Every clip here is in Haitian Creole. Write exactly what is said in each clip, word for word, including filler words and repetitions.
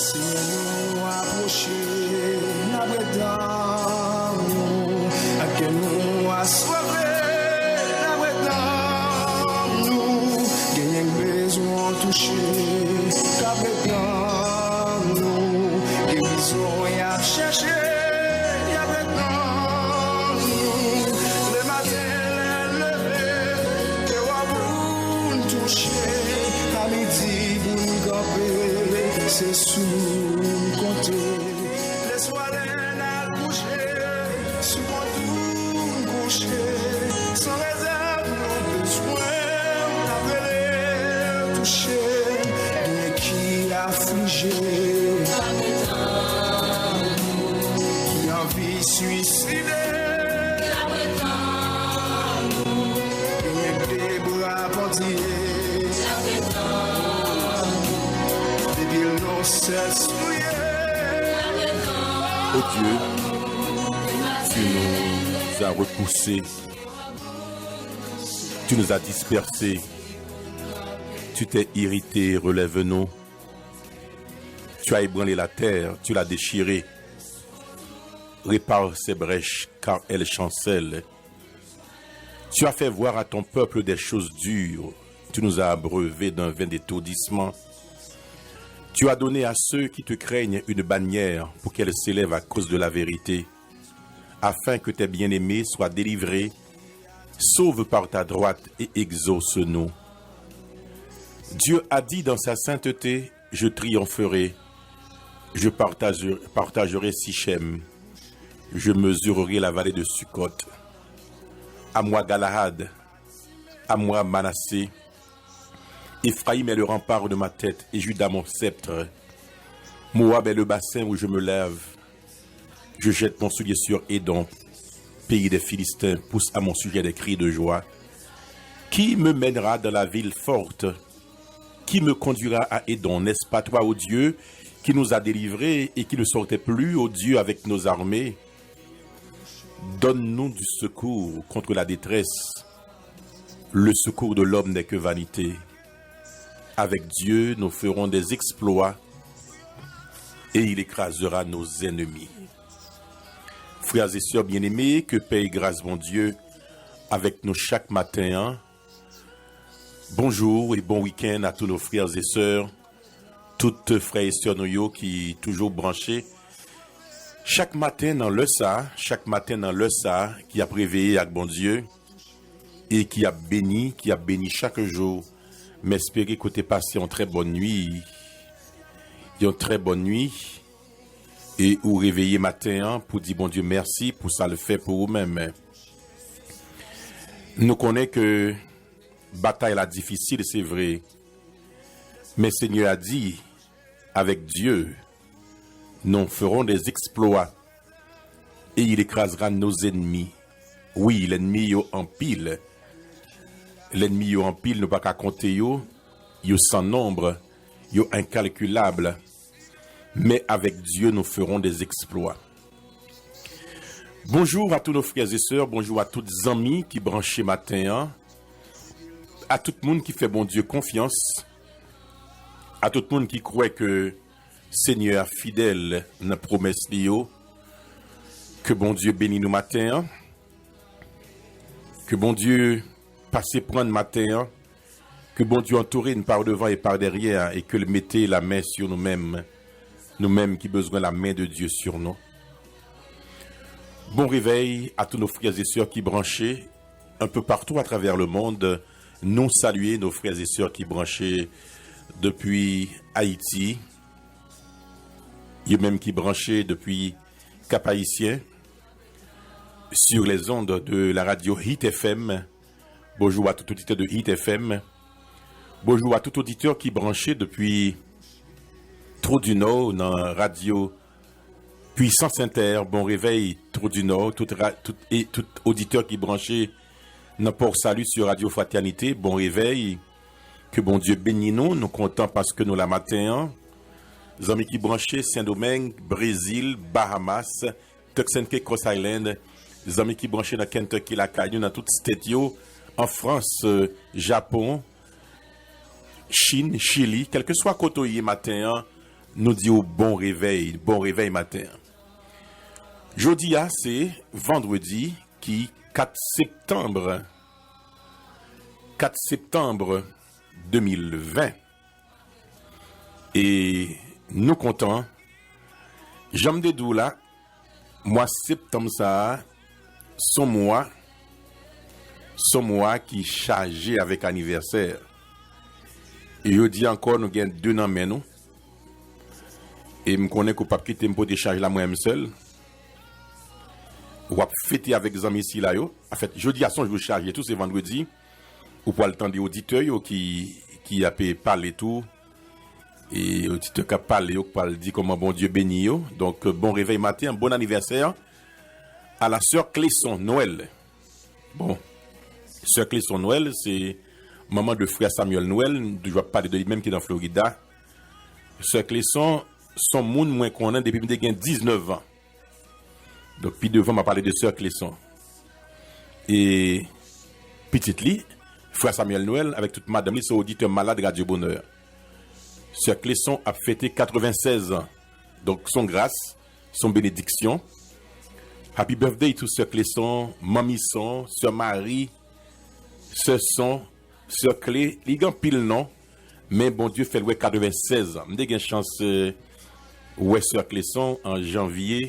Senyè, nou apwoche, n ap ret dan nou. Ak kè nou aswave, n ap ret dan nou. Genyen k bezwen w touche, k ap ret dan nou. Gerizon y ap chèche, y ap ret dan nou. Lematen lè n leve, ke w ap pou n touche. A midi pou n kanpe, se sou ou n konte. Leswa lè n al kouche, sou kont ou n kouche. San rezèv nou bezwen w, n ap rele touche. Genyen ki aflije, ki anvi swiside. Genyen de bra pandye. Depi l nan sèl souye. Ô Dieu, tu nous as repoussés, tu nous as dispersés, tu t'es irrité, relève-nous. Tu as ébranlé la terre, tu l'as déchirée. Répare ses brèches, car elles chancellent. Tu as fait voir à ton peuple des choses dures. Tu nous as abreuvés d'un vin d'étourdissement. Tu as donné à ceux qui te craignent une bannière pour qu'elle s'élève à cause de la vérité, afin que tes bien-aimés soient délivrés. Sauve par ta droite et exauce-nous. Dieu a dit dans sa sainteté, je triompherai, je partagerai Sichem, je mesurerai la vallée de Succoth. À moi Galaad, à moi Manassé. Éphraïm est le rempart de ma tête et Juda mon sceptre. Moab est le bassin où je me lave. Je jette mon soulier sur Édom. Pays des Philistins, pousse à mon sujet des cris de joie. Qui me mènera dans la ville forte? Qui me conduira à Édom? N'est-ce pas toi, ô Dieu, qui nous as délivrés et qui ne sortait plus, ô Dieu, avec nos armées? Donne-nous du secours contre la détresse. Le secours de l'homme n'est que vanité. Avec Dieu, nous ferons des exploits et il écrasera nos ennemis. Frères et sœurs bien-aimés, que paix et grâce Bondye avèk nou chak maten an. Bonjou e bon wikenn a tous nos frères et sœurs, tout frè e sè nou yo ki toujou branche chak maten nan lè sa, chak maten nan lè sa, ki ap reveye ak Bondye e ki ap beni, ki ap beni chak jou. M espere ke w te pase yon trè bòn nwi, yon trè bòn nwi, e ou reveye maten an pou di Bondye mèsi pou sa l fè pou ou menm. Nou konnen ke batay la difisil, se vre, men Senyè a di, avec Dieu, nous ferons des exploits et il écrasera nos ennemis. Wi, lènmi yo anpil. Lènmi yo anpil, nou pa ka konte yo. Yo san nonb, yo enkalkilab. Men avèk Dye, nou ferons des exploits. Bonjou a tous nos frères et sœurs, bonjou a tout zanmi ki branche maten an, a tout moun ki fè Bondye konfyans, a tout moun ki kwè ke Senyè a fidèl nan pwomès li yo. Ke Bondye beni nou maten an. Ke Bondye pase pran n maten an. Ke Bondye antoure n pa devan e pa dèyè e ke l mete lamen sou nou menm, nou menm ki bezwen lamen de Dye sou nou. Bon réveil à tous nos frères et sœurs qui branchés un peu partout à travers le monde. Nous saluer nos frères et sœurs qui branchés depuis Haïti, yo menm ki branche depi Cap Haïtien, sur les ondes de la radio Hit F M. Bonjou a tout oditè de Hit F M. Bonjou a tout oditè ki branche depi Trou du Nord nan radio Puissance Inter. Bon réveil, Trou du Nord, tout, ra- tout, e tout oditè ki branche nan Port Salut sur Radio Fraternité. Bon réveil. Ke Bondye beni nou. Nou kontan paske nou la maten an. Zanmi ki branche Sendomeng, Brezil, Bahamas, Turks and Caicos Island, zanmi ki branche nan Kentucky lakay nou, nan tout state yo, an Frans, euh, Japon, Chin, Chili, kèlkeswa kote w ye maten an, Nou di w bon revèy, bon revèy maten. Jodi a se vandredi ki kat septanm, kat septanm de mil ven. E nou kontan, jan m te di w la, mwa septanm sa a, s on mwa, s on mwa ki chaje avèk anivèsè. E jodi ankò, nou gen de nan men nou. E m konnen ke w p ap kite m pote chaj la mwen menm sèl. W ap fete avèk zanmi sila yo. Anfèt, jodi a s on jou chaje tou, se vandredi. Ou pral tande oditè yo ki, ki ap pale tou. E oditè k ap pale yo, k pral di kòman Bondye beni yo. Donk, bon revèy maten, bon anivèsè a la sè Clesson Noël. Bon, sè Clesson Noël, se manman de frè Samuel Noël, m toujou ap pale de li menm ki nan Florida. Sè Clesson, s on moun mwen konnen depi m te gen diznèf an. Donk, pi devan, m a pale de sè Clesson. E pitit li, frè Samuel Noël, avèk tout madanm li, se oditè malad Radyo Bonè. Sè Clesson ap fete katrevensèz an. Donk, s on gras, s on benediksyon. Happy birthday to sè Clesson, manmi s on, sè Mari, sè s on, sè Cle, li gen anpil non, men Bondye fè l wè katrevensèz an. M te gen chans, eh, wè sè Clesson an janvye,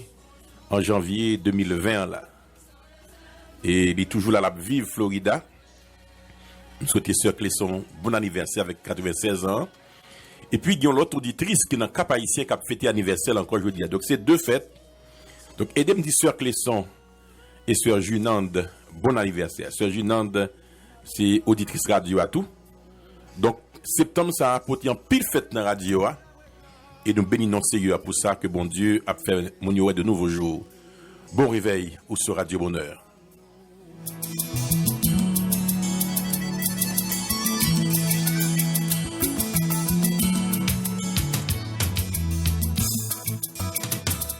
an janvye de mil ven an la. E li toujou la, l ap viv Florida. M swete sè Clesson bon anivèsè avèk katrevensèz an. Epi gen yon lòt oditris ki nan Kap Ayisyen k ap fete anivèsè l ankò jodi a. Donk se de fèt. Donk ede m di sè Clesson e sè Junande bon anivèsè. Sè Junande se oditris radyo a tou. Donk septanm sa a pote anpil fèt nan radyo a. E nou beni non Seyè a pou sa ke Bondye ap fè moun yo wè de nouvo jou. Bon revèy ou sou Radyo Bonè.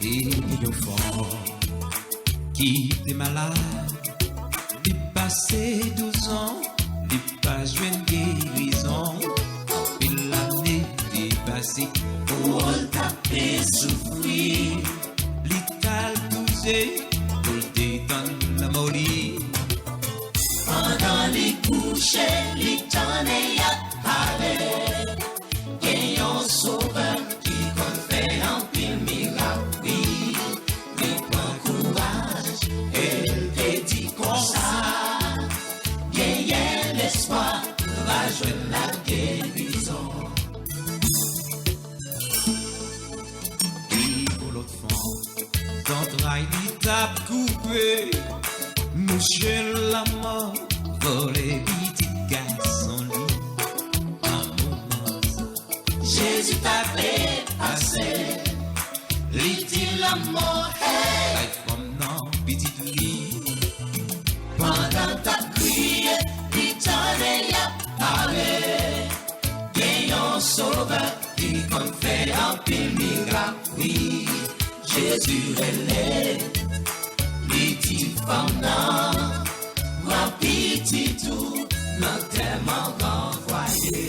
E gen yon fanm ki te malad, li pase douz an, li pa jwenn gerizon. Anpil lane te pase, pou l t ap soufri. Li t al touche pou l detann lanmò li. Pandan li kouche, li tande y ap pale. Gen yon Sovè ki konn fè anpil mirak, wi. Li pran kouraj e l te di konsa, genyen lespwa, nou va jwenn lagerizon. Li pou lòt fanm, zantray li t ap koupe, mouche lanmò vòlè pitit gason li. Nan moman sa, Jezi t ap pase, li di lanmò, hey! Bay fanm nan pitit li. Pandan l t ap kriye, li tande y ap pale. Gen yon Sovè ki konn fè anpil mirak, wi. Jezi rele, li di fanm nan, pran pitit ou nan tèm an ranvwaye.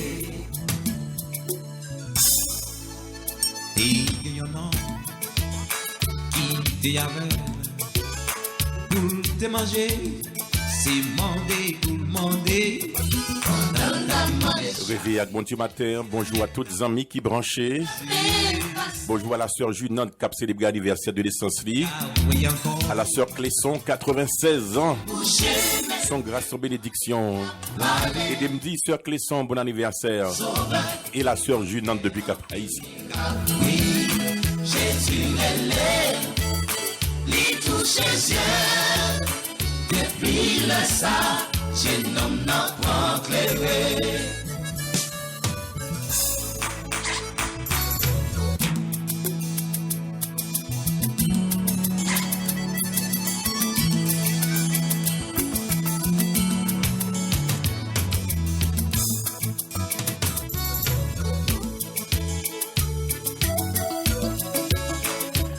E gen yon nonm ki te avèg pou l te manje, se mande pou l mande. Reve ak Bondye maten an, bonjou a tout zanmi ki branche. Bonjou a la sè Junande k ap selebre anivèsè de nesans li. A la sè Clesson, katrevensèz an. S on gras, s on benediksyon. Ede m di sè Clesson bon anivèsè. E la sè Junande depi Kap Ayisyen. Wi, Jezi rele, li touche syèl. Depi lè sa, jennonm nan pran klere.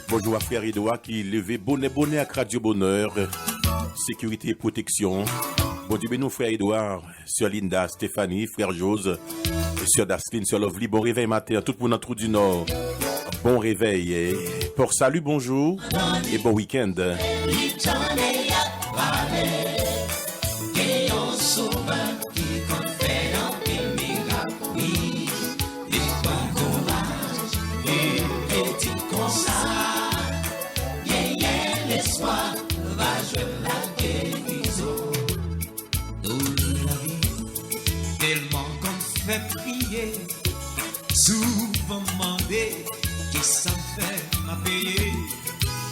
Bonjou a frè Edwa ki leve bonè bonè ak Radyo Bonè, sekirite e pwoteksyon. Bondye beni w, frè Edwa, sè Linda, Stephanie, frè Jose, sè Daslin, sè Lovely. Bon revèy maten an, tout moun nan Twou di Nò. Bon réveil, eh, port salut, bonjour et bon week-end. Doulè lavi tèlman konn fè priye, souvan mande kisa m fè m a peye.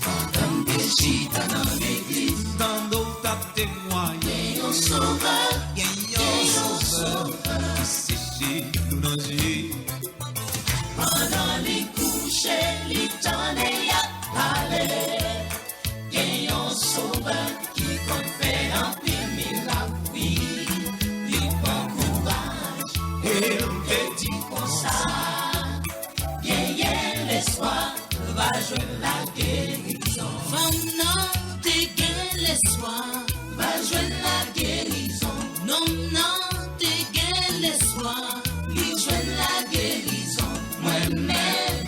Pandan m te chita nan legliz, tande w t ap temwaye. Gen yon sovè, gen yon sovè, se Jezi nou nan zye. Pandan li kouche, li tande y ap pale. Gen yon sovè ki konn fè anpil mirak, wi. Li pran kouraj e l te di konsa, genyen lespwa, va jwenn lagerizon. Fanm nan te gen lespwa, va jwenn lagerizon. Nonm nan te gen lespwa, li jwenn lagerizon. Mwen menm,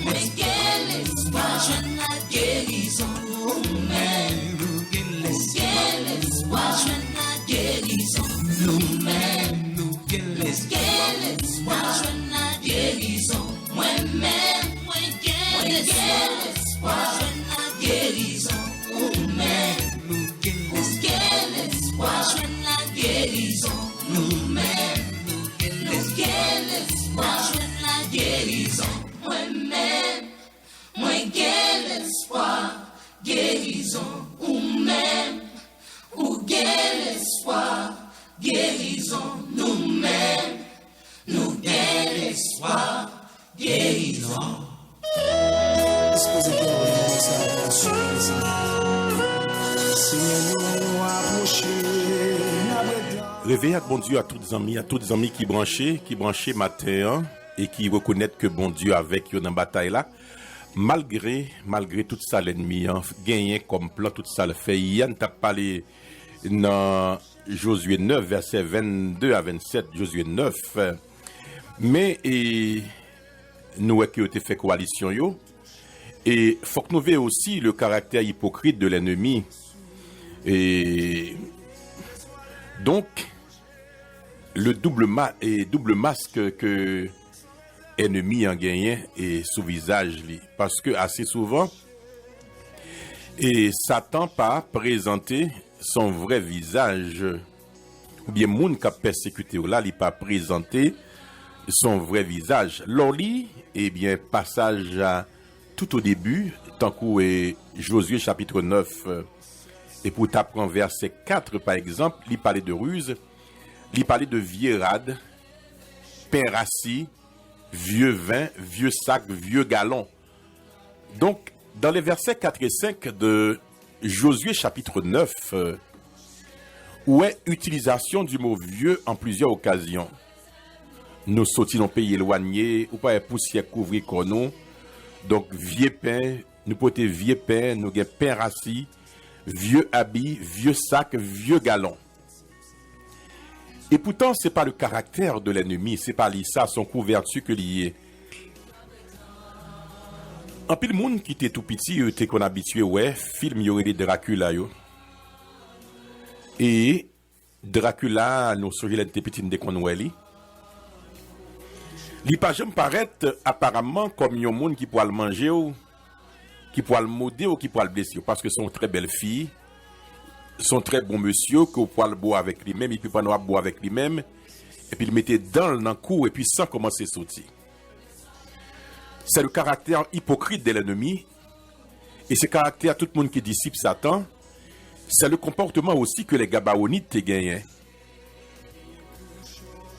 mwen gen lespwa, jwenn lagerizon. Ou menm, ou gen lespwa, jwenn lagerizon. Nou menm, nou gen lespwa, jwenn lagerizon. Mwen menm, mwen gen lespwa, jwenn lagerizon. Ou menm, ou gen lespwa, jwenn lagerizon. Nou menm, nou gen lespwa, jwenn lagerizon. Mwen menm, mwen gen lespwa, gerizon. Ou menm, ou gen lespwa, gerizon. Nou menm, nou gen lespwa, gerizon. Dispoze kè w pou salvasyon, mezanmi. Senyè, nou apwoche, n ap ret la. Reveye ak Bondye a tout zanmi, a tout zanmi ki branche, ki branche maten an e ki rekonèt ke Bondye avèk yo nan batay la. Malgre, malgre tout sa lènmi an genyen kòm plan, tout sa l fè, yè n t ap pale nan Jozye nèf, vèsè vennde a vennsèt, Jozye nèf. Men, e, nou wè ke yo te fè kowalisyon yo. E fòk nou veye osi le caractère hypocrite de l'ennemi. E, donk, le double ma-, e double masque ke ènmi an genyen e sou vizaj li. Paske ase souvan, e Satan pa prezante son vrè vizaj, oubyen moun k ap pèsekite w la, li pa prezante son vrè vizaj. Lè w li, ebyen, pasaj la tout o debi, tankou, e, Jozye chapit nèf, e pou w ta pran vèsè kat, pa egzanp, li pale de riz, li pale de vye rad, pen rasi, vye ven, vye sak, vye galon. Donk, dans les versets quatre et cinq de Josué chapitre neuf, euh, ou wè itilizasyon di mo vye an plizyè okazyon. Nou soti nan peyi elwanye, ou pa wè pousyè kouvri kò nou. Donk, vye pen, nou pote vye pen, nou gen pen rasi, vye abi, vye sak, vye galon. Epoutan, se pa le karaktè de lènmi, se pa li, sa se yon kouvèti ke li ye. Anpil moun ki te tou piti, yo te konn abitye wè fim yo rele Drakila yo. E Drakila, nou sonje lè n te piti, n te konn wè li. Li pa janm parèt, aparamman, kòm yon moun ki pwal manje w, ki pwal mode w, ki pwal blese w, paske se yon trè bèl fi, se yon trè bon mesye ke w pwal bo avèk li menm, epi pandan w ap bo avèk li menm, epi l mete dan l nan kou w, epi san kòmanse soti. C'est le caractère hypocrite de l'ennemi, e se karaktè tout moun ki disip Satan, c'est le comportement aussi que les Gabaonites te genyen.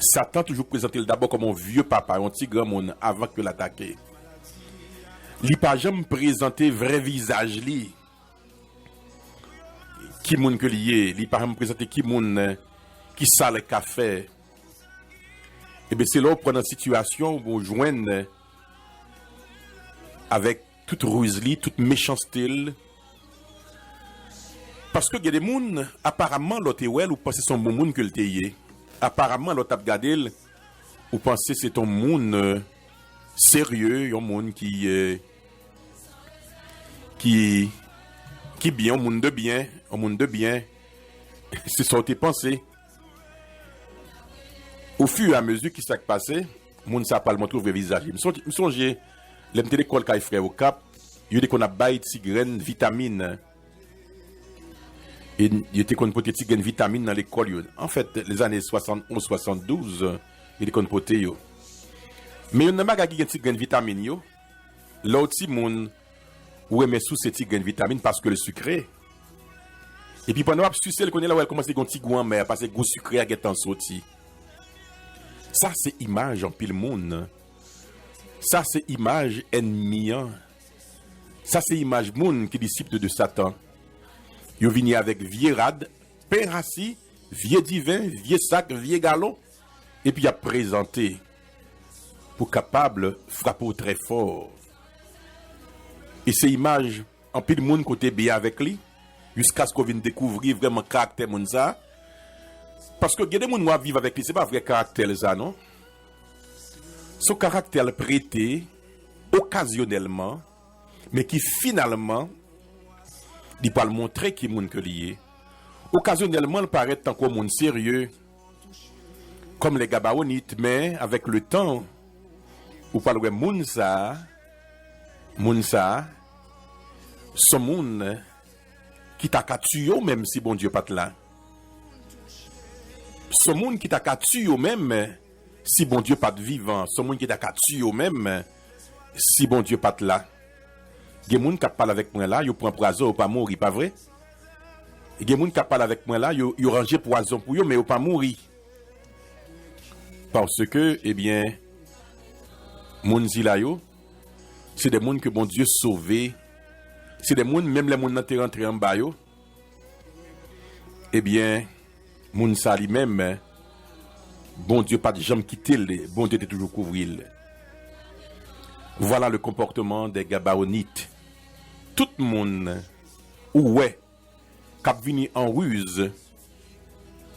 Satan toujou prezante l dabò kòm yon vye papa, yon ti granmoun, avan ke l atake. Li pa janm prezante vrè vizaj li. Ki moun ke li ye, li pa janm prezante ki moun, eh, ki sa l ka fè. Ebyen, se lè w pran nan sitiyasyon ou jwenn, eh, avèk tout riz li, tout mechanste l. Paske gen de moun, aparamman, lè w te wè l, ou panse se yon bon moun ke l te ye. Aparamman, lè w t ap gade l, ou panse se te yon moun, eh, serye, yon moun ki, eh, ki, ki byen, yon moun de byen, yon moun de byen. Se sa w te panse. Au fur et à mesure, ki sa k pase, moun sa pral montre w vrè vizaj li. M sonje, m sonje, lè m te lekòl kay frè Okap, yo te konn ap bay ti grenn vitamin. E yo te konn pote ti grenn vitamin nan lekòl yo. Anfèt, lèzane swasann onz, swasann douz, yo te konn pote yo. Men youn nan bagay ki gen ti grenn vitamin yo, lè w timoun, ou renmen souse ti grenn vitamin paske l sikre. Epi pandan w ap sise l, kounye a la w wè l kòmanse gen yon ti gou anmè, paske gou sikre a gentan soti. Sa se imaj anpil moun. Sa se imaj ènmi an. Sa se imaj moun ki disip de Satan. Yo vini avèk vye rad, pen rasi, vye diven, vye sak, vye galon, epi y ap prezante pou kapab frape w trè fò. E se imaj anpil moun kote byen avèk li, jiskaske w vin dekouvri vrèman karaktè moun sa. Paske gen de moun w ap viv avèk li, se pa vrè karaktè l sa, non. Se yon karaktè l prete okazyonèlman, men ki finalman, li pral montre ki moun ke li ye. Okazyonèlman, l parèt tankou yon moun serye, kòm lè Gabawonit, men avèk le tan, ou pral wè moun sa, moun sa, se yon moun ki ta ka tiye w menm si Bondye pa t la. Se yon moun ki ta ka tiye w menm si Bondye pa t vivan. Se yon moun ki ta ka tiye w menm si Bondye pa t la. Gen moun k ap pale avèk mwen la, yo pran pwazon, yo pa mouri, pa vre? Gen moun k ap pale avèk mwen la, yo, yo ranje pwazon pou yo, men yo pa mouri. Paske, ebyen, moun sila yo, se de moun ke Bondye sove. Se de moun, menm lè moun nan te rantre anba yo, ebyen, moun sa li menm, Bondye pa t janm kite l, Bondye te toujou kouvri l. Voilà le comportement des Gabaonites. Tout moun ou wè k ap vini an riz,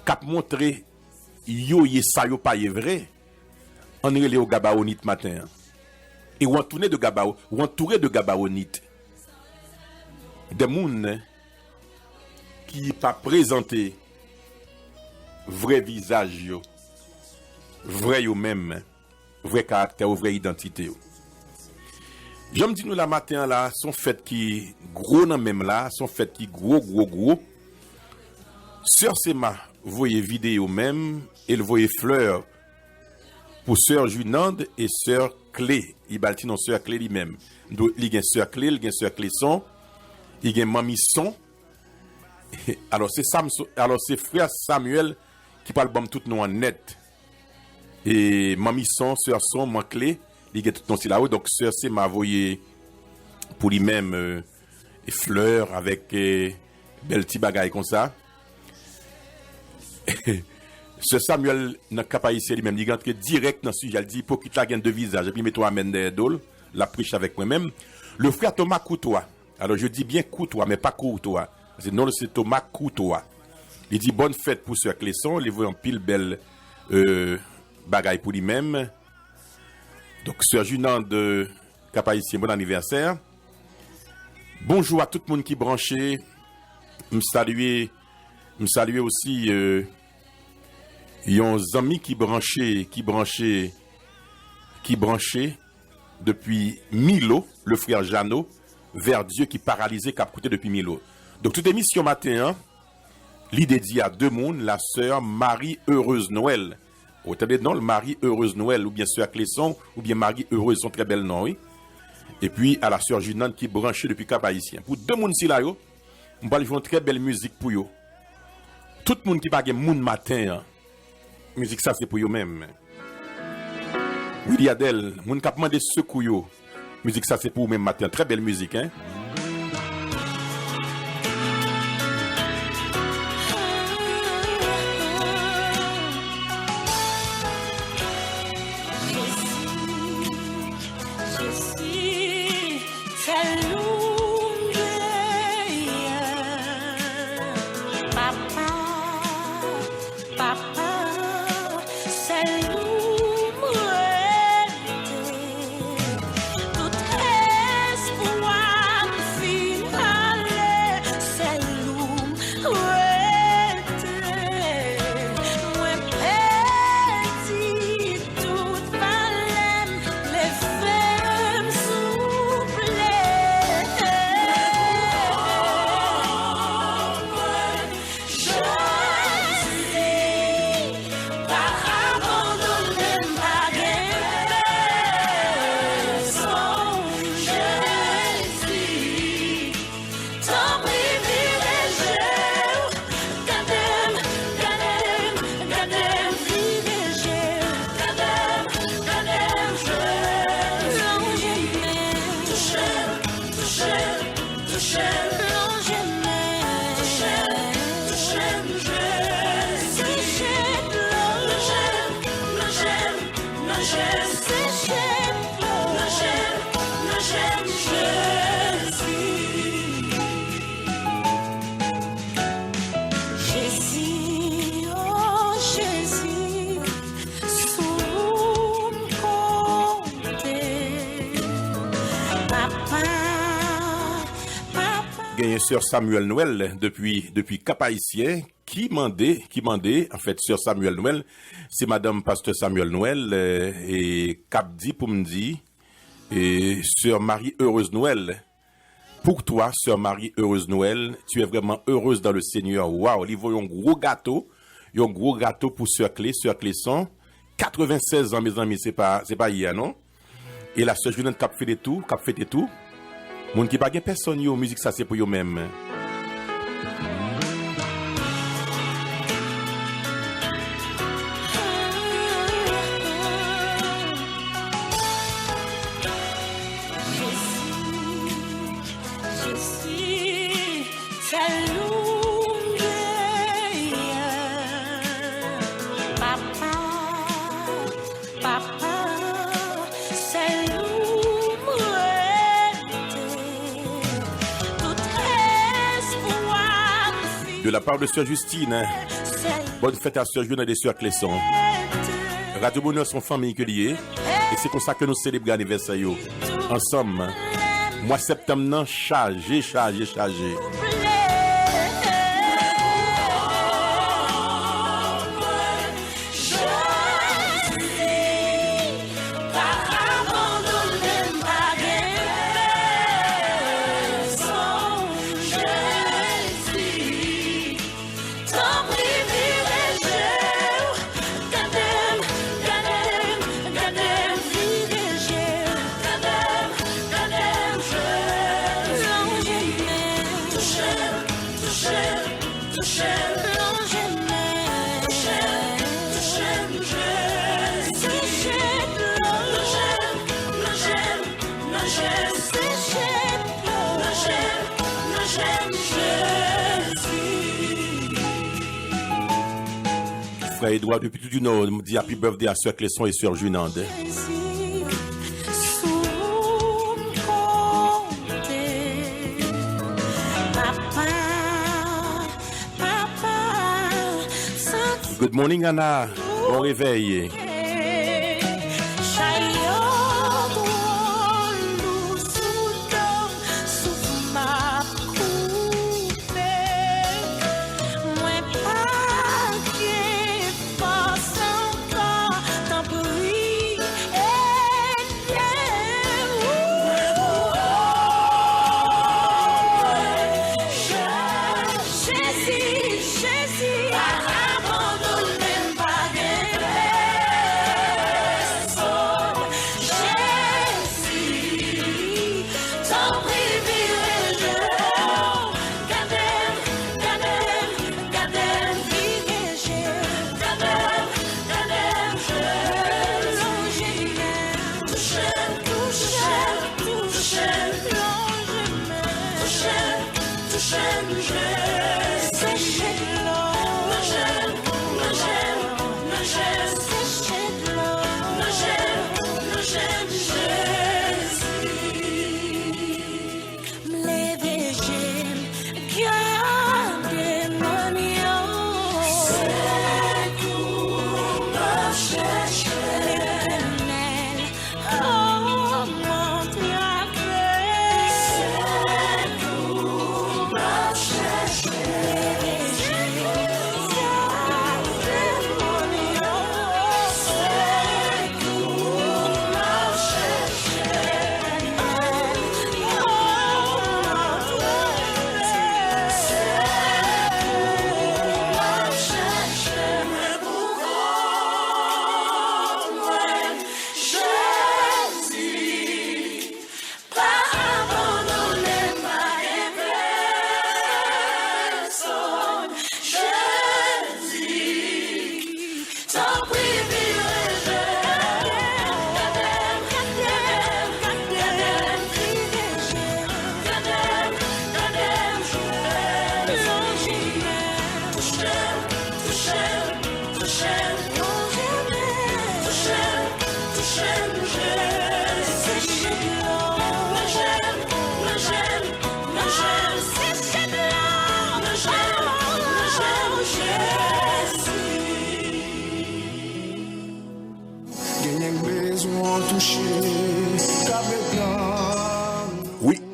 k ap montre yo ye sa yo pa ye vre, ann rele yo Gabawonit maten an. E w antoure de Gaba-, w antoure de Gabawonit. De moun ki pa prezante vrè vizaj yo, vrè yo menm, vrè karaktè yo, vrè idantite yo. Jan m di nou la maten an la, se yon fèt ki gwo nan men m la, se yon fèt ki gwo, gwo, gwo. Sè Sema voye videyo menm, e l voye flè pou sè Junande e sè Kle. Li ba l ti non sè Kle li menm. Li gen sè Kle, li gen sè Kleson, li gen manmi Son. Alò, se Samson, alò, se frè Samuel ki pral ban m tout non an nèt. E manmi Son, sè Son, man Kle, li gen tout non sila yo. Donk, sè Sema voye pou li menm, euh, e flè avèk, e, bèl ti bagay konsa. Sè Samuel nan Kap Ayisyen li menm, li rantre dirèk nan sijè, li di ipokrit la gen de vizaj, epi mete yon amèn dèyè do l, l ap preche avèk mwen menm. Le frè Thomas Courtois, alors je dis bien Courtois, men pa Courtois, paske non l se Thomas Courtois. Li di bòn fèt pou sè Kleson, li voye anpil bèl, euh, bagay pou li menm. Donk, sè Junande, Kap Ayisyen, bon anivèsè. Bonjou a tout moun ki branche. M salye, m salye osi, euh, yon zanmi ki branche, ki branche, ki branche depi Milo, le frè Jeannot Verdieu ki paralize, k ap koute depi Milo. Donk, tout emisyon maten an, li dedye a de moun, la sè Marie Heureuse Noël. Ou tande non l, Marie Heureuse Noël, oubyen sè Kleson, oubyen Marie Heureuse, se yon trè bèl non, wi. Epi, a la sè Junande ki branche depi Kap Ayisyen. Pou de moun sila yo, m pral jwe yon trè bèl mizik pou yo. Tout moun ki pa gen moun maten an, mizik sa se pou yo menm. Willy Adèle, moun k ap mande sekou yo, mizik sa se pou ou menm maten an. Trè bèl mizik, en. Jezi, Jezi, fè l louvri. Papa, Papa, sèl ou m rete. Genyen Sè Samuel Noël depi, depi Kap Ayisyen ki mande, ki mande, anfèt, Sè Samuel Noël, se madanm Pastè Samuel Noël, euh, e k ap di pou m di, e, Sè Marie Heureuse Noël, pour toi, Sè Marie Heureuse Noël, tu es vraiment heureuse dans le Seigneur. Waw, li voye yon gwo gato, yon gwo gato pou Sè Kle, Sè Kleson, katrevensèz an, mezanmi, se pa, se pa yè, non? E la Sè Junand k ap fete tou, k ap fete tou. Moun ki pa gen pèsonn yo, mizik sa se pou yo menm. Jezi, Jezi, sèl ou m genyen. Papa, Papa, sèl ou m rete. Tout espwa m fini. De la part de Sœur Justine, bonne fête à Sœur Junand et Sœur Clesson. Radio Bonheur se yon fanmi ke li ye. E se konsa ke nou selebre anivèsè yo ansanm. Mwa sèptanm nan chaje, chaje, chaje. Tanpri vire je w, gade m, gade m, gade m, vire je w, gade m, gade m, je w. Lonje men, touche m, touche m, touche m, lonje men, touche m, touche m, Jezi. Seche dlo, lonje m, lonje m, lonje m, seche dlo, lonje m, lonje m, Jezi. Frè Edouard depi Toutou di Nò di happy birthday à Sœur Clesson et Sœur Junande. Jezi, sou m konte, Papa, Papa, santi Good morning, Anna. Bon revèy. Chay yo twò lou sou do m, souf m ap koupe. Mwen pa gen fòs ankò, tanpri, ede m. Jezi, Jezi, pa abandone m, pa gen pè.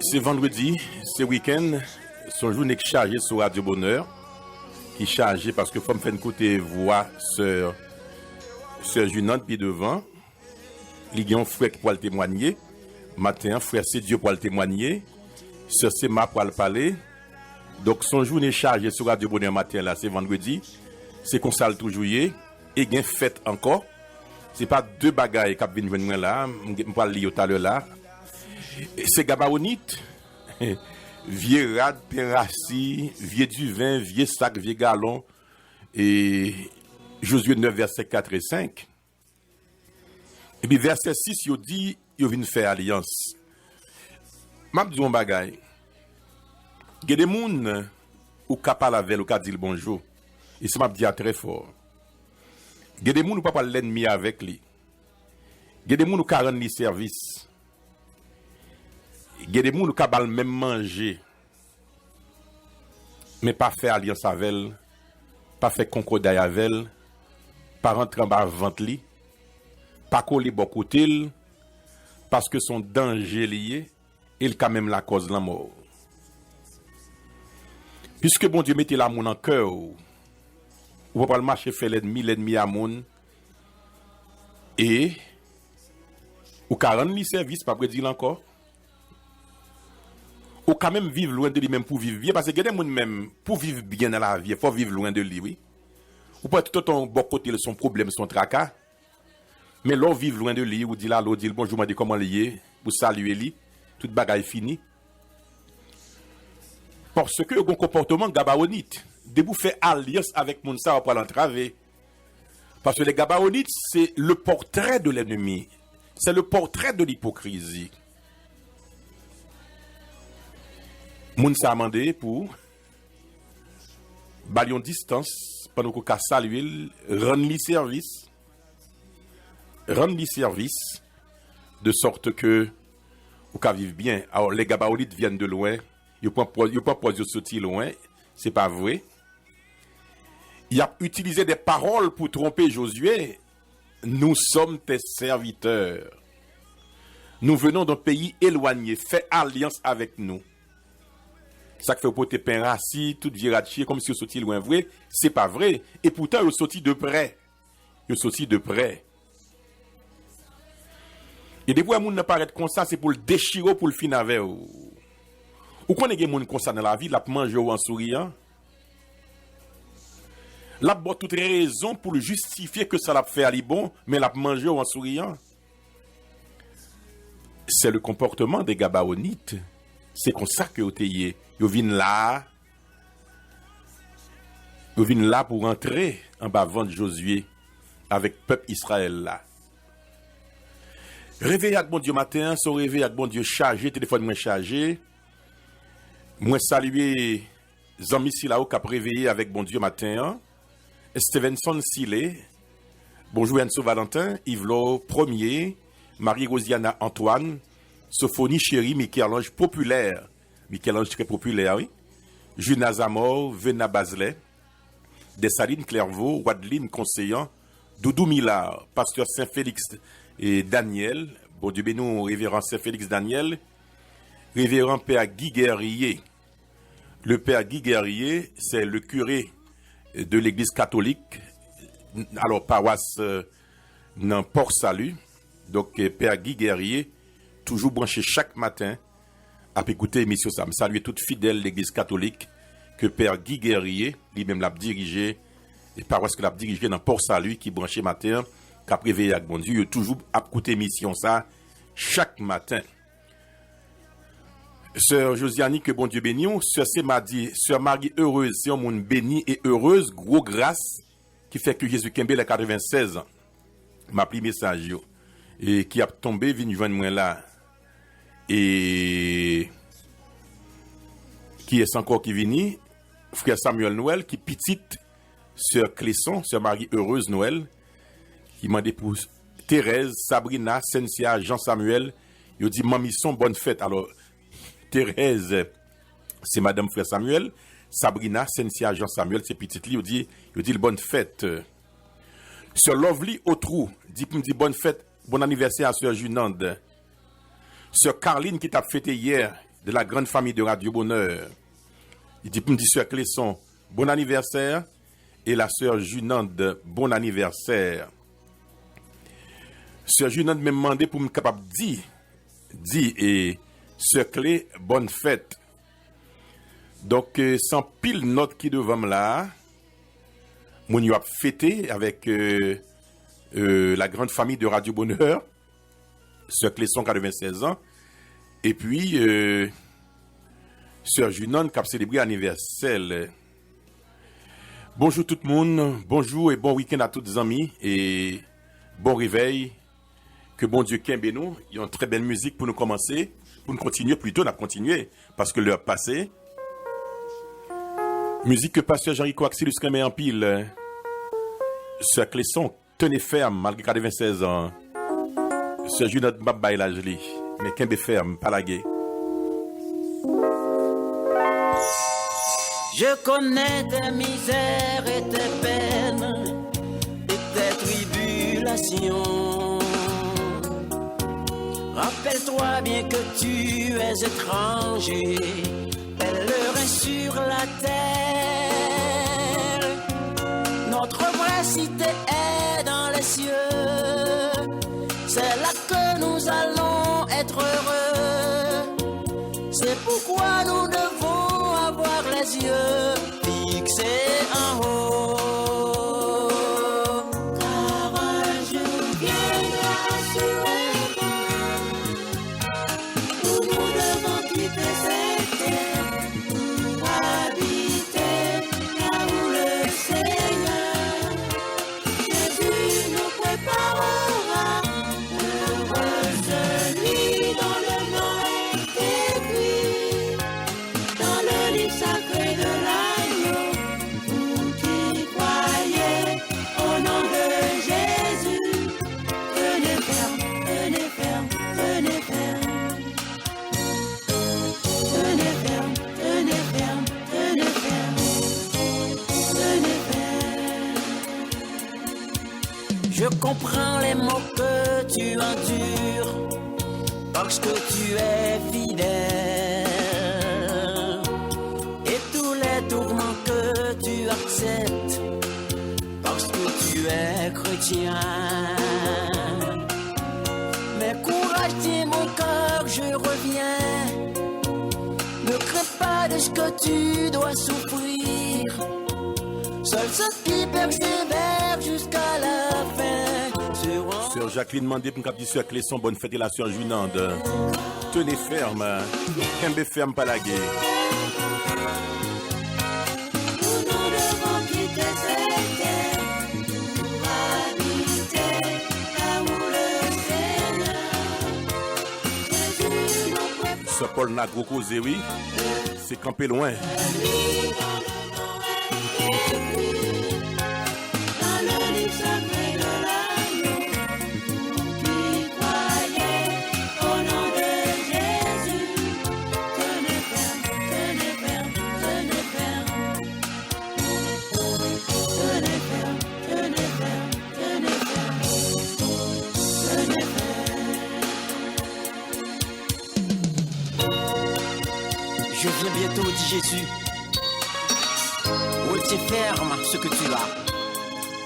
Se vandredi, se wikenn, se yon jounen ki chaje sou Radyo Bonè, ki chaje paske fò m fè n koute vwa sè, sè Junande pi devan. Li gen yon frè ki pral temwanye. Maten an, frè Sedieu pral temwanye. Sè Sema pral pale. Donk, se yon jounen chaje sou Radyo Bonè maten an la, se vandredi. Se konsa l toujou ye. E gen fèt ankò. Se pa de bagay k ap vin jwenn mwen la, m, m pral li yo talè la. Se Gabawonit, vye rad, pen rasi, vye diven, vye sak, vye galon, e Jozye nèf, vèsè kat e senk. Epi vèsè sis, yo di, yo vin fè alyans. M ap di w yon bagay. Gen de moun, ou ka pale avè l, ou ka di l bonjou. E sa m ap di a trè fò. Gen de moun, ou pa pral lènmi avèk li. Gen de moun, ou ka rann li sèvis. Gen de moun, ou ka ba l menm manje. Men pa fè alyans avè l, pa fè konkòday avè l, pa rantre anba vant li, pa kole bò kote l, paske se yon danje li ye, e l ka menm lakòz lanmò w. Piske Bondye mete lanmou nan kè w, ou pa pral mache fè lènmi, lènmi a moun, e ou ka rann li sèvis, m ap redi l ankò. Ou ka menm viv lwen de li menm pou viv byen, paske gen de moun menm, pou viv byen nan lavi, fò w viv lwen de li, wi. Ou pa tout otan bò kote l, se yon pwoblèm, se yon traka. Men lè w viv lwen de li, ou di l alo, ou di l bonjou, mande kòman l ye, ou salye li, tout bagay fini. Paske yo gen yon konpòtman gabawonit. Depi w fè alyans avèk moun sa, w pral antrave. Parce que les Gabaonites, c'est le portrait de l'ennemi. C'est le portrait de l'hypocrisie. Moun sa a mande pou ba l yon distans, pandan w ka salye l, rann li sèvis. Rann li sèvis, de sorte que ou ka viv byen. Alors, les Gabaonites viennent de loin. Yo pran pòz, yo pran pòz yo soti lwen. Se pa vre. Y ap itilize de pawòl pou twonpe Jozye. Nous sommes tes serviteurs. Nous venons d'un pays éloigné. Fè alyans avèk nou. Sa k fè yo pote pen rasi, tout vye rad chiye, kòmsi yo soti lwen vre. Se pa vre. E poutan, yo soti de prè. Yo soti de prè. E depi w wè moun nan parèt konsa, se pou l dechire w, pou l fin avè w. Ou konnen gen moun konsa nan lavi, l ap manje w an souriyan. L ap ba w tout rezon pou l jistifye ke sa l ap fè a li bon, men l ap manje w an souriyan. C'est le comportement des Gabaonites. Se konsa ke yo te ye. Yo vin la a, Yo vin la pou rantre anba vant Jozye avèk pèp Izrayèl la. Reveye ak Bondye maten an, se yon reveye ak Bondye chaje, telefòn mwen chaje. Mwen salye zanmi sila yo k ap reveye avèk Bondye maten an. Stevenson Sile, bonjou Enso Valentin, Yvlo Premye, Marie Rosiana Antoine, Sofoni Cheri, Michel-Ange Popilè, Michel-Ange trè popilè, wi. Juna Zamor, Vena Bazlè, Desalin Clairvaux, Wadlin Konseyan, Doudou Milard, pastè Sen Felix e Daniel, Bondye beni w, Reveran Sen Felix Daniel, Reveran Pè Guy Guerrier. Le Pè Guy Guerrier, se le kire de legliz katolik, alò, pawas, euh, nan Port Salut. Donk, eh, Pè Guy Guerrier toujou branche chak maten ap ekoute emisyon sa. M salye tout fidèl legliz katolik ke Pè Guy Guerrier, li menm l ap dirije, e pawas ke l ap dirije nan Port Salut ki branche maten an, k ap reveye ak Bondye. Yo toujou ap koute emisyon sa chak maten. Sè Josiane, ke Bondye beni w. Sè Sema di, Sè Marie Heureuse, se yon moun beni e heureuse, gwo gras, ki fè ke Jezi kenbe l a katrevennsèz an. M ap li mesaj yo. E ki ap tonbe vin jwenn mwen la. E kiyès ankò ki vini? Frè Samuel Noël, ki pitit Sè Clesson, Sè Marie Heureuse Noël, ki mande pou Thérèse, Sabrina, Cynthia, Jean Samuel, yo di manmi son bòn fèt. Alò, Thérèse, se madanm frè Samuel, Sabrina, Cynthia, Jean Samuel, se pitit li, yo di, yo di l bòn fèt. Sè Lovely Autrou, di pou m di bòn fèt, bon anivèsè a Sè Junande. Sè Carline ki t ap fete yè, de la grande famille de Radio Bonheur. Li di pou m di sè Clesson, bon anivèsè, e la sè Junande, bon anivèsè. Sè Junande menm mande pou m kapab di, di, e sè Cle, bòn fèt. Donk, e, se anpil nòt ki devan m la a. Moun yo ap fete avèk, e, e, la grande famille de Radio Bonheur. Sè Clesson, katrevennsèz an. Epi, e, sè Junande k ap selebre anivèsè l. Bonjou tout moun, bonjou e bon wikenn a tout zanmi, e bon revèy. Ke Bondye kenbe nou. Yon trè bèl mizik pou nou kòmanse, pou nou kontinye, plito n ap kontinye, paske lè ap pase. Mizik ke pastè Jean Rico Axilus renmen anpil. Sè Clesson, tene fèm malgre katrevennsèz an. Sè Junande m ap bay laj li, men kenbe fèm, pa lage. Je connais tes misères et tes peines et tes tribulations. Rappelle-toi bien que tu es étranger, pèlerin sur la terre. Notre vraie cité est dans les cieux. C'est là que nous allons être heureux. C'est pourquoi nous devons avoir les yeux fixés en haut. Car un jour viendra assurément où nous devons quitter cette terre pour habiter là où le Seigneur Jésus nous préparera. Heureuse nuit dont le nom est écrit dans le livre sacré de l'agneau. Vous qui croyez au nom de Jésus, tenez ferme, tenez ferme, tenez ferme. Tenez ferme, tenez ferme, tenez ferme, tenez ferme. Je comprends les maux que tu endures parce que tu es fidèle et tous les tourments que tu acceptes parce que tu es chrétien. Mais courage, tiens mon cœur, je reviens. Ne crains pas de ce que tu dois souffrir. Seuls ceux qui persévèrent jusqu'à la fin seront. Sè Jacqueline mande pou m kap di sè Clesson bòn fèt e la sè Junande. Tene fèm, kenbe fèm, pa lage. Nous devons quitter cette terre pour habiter là où le Seigneur Jésus nous prépare. Sè Paul nan gwo koze, wi. Se kanpe lwen. Dans le livre sacré de l'agneau, vous qui croyez au nom de Jésus, tenez ferme, tenez ferme, tenez ferme. Tenez ferme, tenez ferme, tenez ferme, tenez ferme. Je viens bientôt, dit Jésus. Retiens ferme ce que tu as,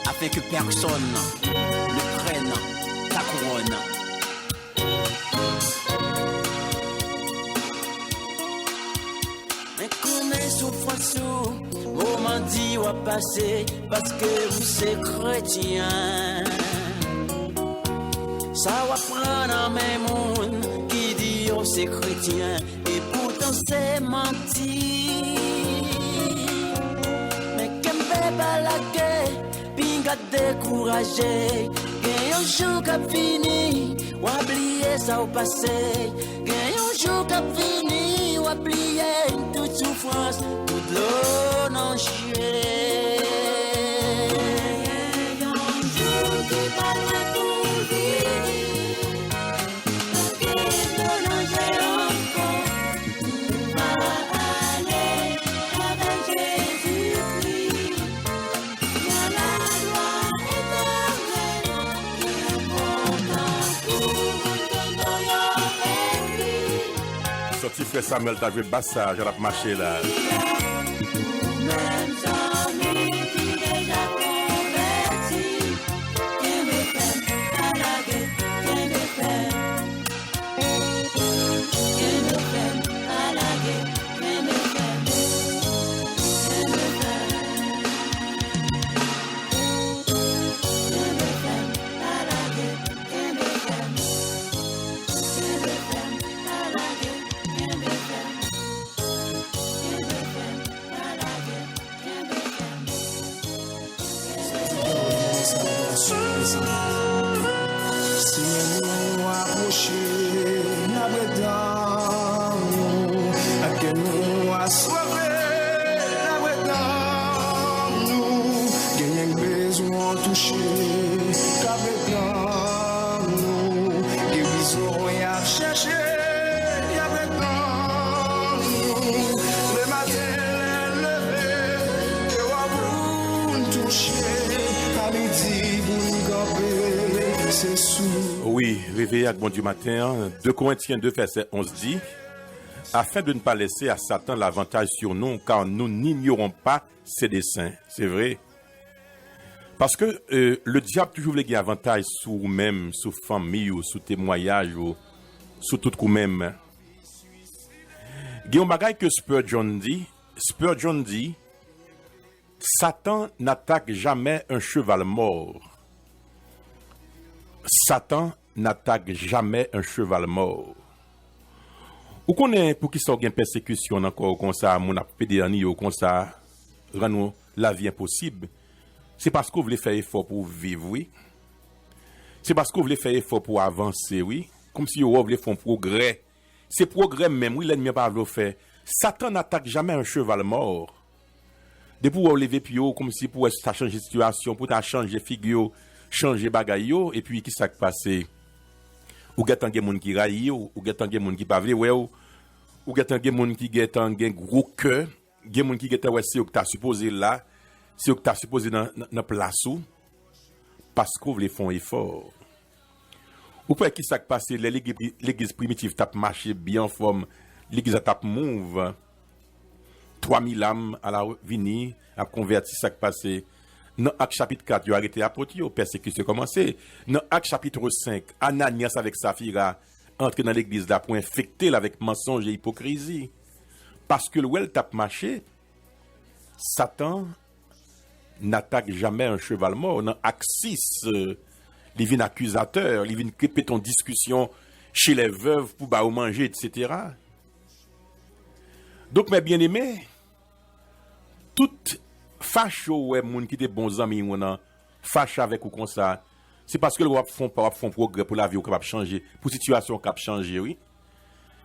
afin que personne ne prenne ta couronne. Men kòman soufrans ou, moman di w ap pase, paske ou se kretyen. Sa w ap pran nan men moun ki di yo se kretyen, epoutan se manti. Men kenbe pa lage, pinga dekouraje. Gen yon jou k ap vini, w a bliye sa w pase. Gen yon jou k ap vini, w a bliye tout soufrans, tout dlo nan je. Gen yon jou ki pa lwen pou vini. Pa gen dlo nan je ankò. Ou va ale avèk Jezikri. Nan lajwa etènèl, ki kontan pou moun ke non yo ekri. Ti frè Samuel ta jwe bas sa, jan l ap mache la. Ou menm zanmi ki deja konvèti, kenbe fèm, pa lage, kenbe fèm. Kenbe fèm, pa lage, kenbe fèm. Kenbe fèm. Kenbe fèm, pa lage, kenbe fèm. Kenbe fèm, pa lage, kenbe fèm. Kenbe fèm, pa lage, kenbe fèm. Senyè, nou apwoche, n ap ret nan men w. Ak kè nou aswave, n ap ret nan men w. Genyen k bezwen w touche, k ap ret nan men w. Gerizon y ap chèche, y ap ret nan men w. Lematen lè n leve, ke w ap pou n touche, a midi pou n kanpe, se sou. Wi, reveye ak Bondye maten an. De Korentyen de vèsè onz di, afin de ne pas laisser à Satan l'avantage sur nous, car nous n'ignorons pas ses desseins. Se vre. Paske, euh, le dyab toujou vle gen avantaj sou ou menm, sou fanmi ou, sou temwayaj ou, sou tout ou menm. Gen yon bagay ke Spurgeon di, Spurgeon di, Satan n'attaque jamais un cheval mort. Satan n'attaque jamais un cheval mort. Ou konnen poukisa w gen pèsekisyon nan kò w konsa, moun ap pede anniye w konsa, rann ou lavi enposib? Se paske w vle fè efò pou w viv, wi. Se paske w vle fè efò pou w avanse, wi. Kòmsi yo wè w vle fè yon pwogrè. Se pwogrè menm, wi, lènmi an pa vle w fè. Satan n'attaque jamais un cheval mort. Depi w wè w leve pye w, kòmsi pou w wè si w ta chanje sitiyasyon, pou w ta chanje figi w, chanje bagay yo, epi kisa k pase? Ou gentan gen moun ki rayi w, ou gentan gen moun ki pa vle wè w, ou gentan gen moun ki gentan gen gwo kè, gen moun ki gentan wè se yo k ta sipoze la, se yo k ta sipoze nan, nan, nan plas ou, paske w vle fè yon efò. Ou kwè ki sa k pase lè legliz, legliz primitif t ap mache byen anfòm, legliz la t ap move, twa mil âmes ala vini ap konvèti, sa k pase? Nan Ak chapit kat, yo arete apot yo, pèsekisyon kòmanse. Nan Ak chapit senk, Ananyas avèk Safira antre nan legliz la pou enfekte l avèk mansonj e ipokrizi. Paske l wè l t ap mache, Satan n'attaque jamais un cheval mort. Nan Ak sis, euh, li vin akizatè, li vin kreye yon diskisyon chez les veuves pou ba yo manje, et cetera. Donk, mes bien-aimés, tout fache w wè moun ki te bon zanmi w nan fache avèk ou konsa, se paske l wè w ap fè yon pa, w ap fè yon pwogrè pou lavi w kapab chanje, pou sitiyasyon w kab chanje, wi.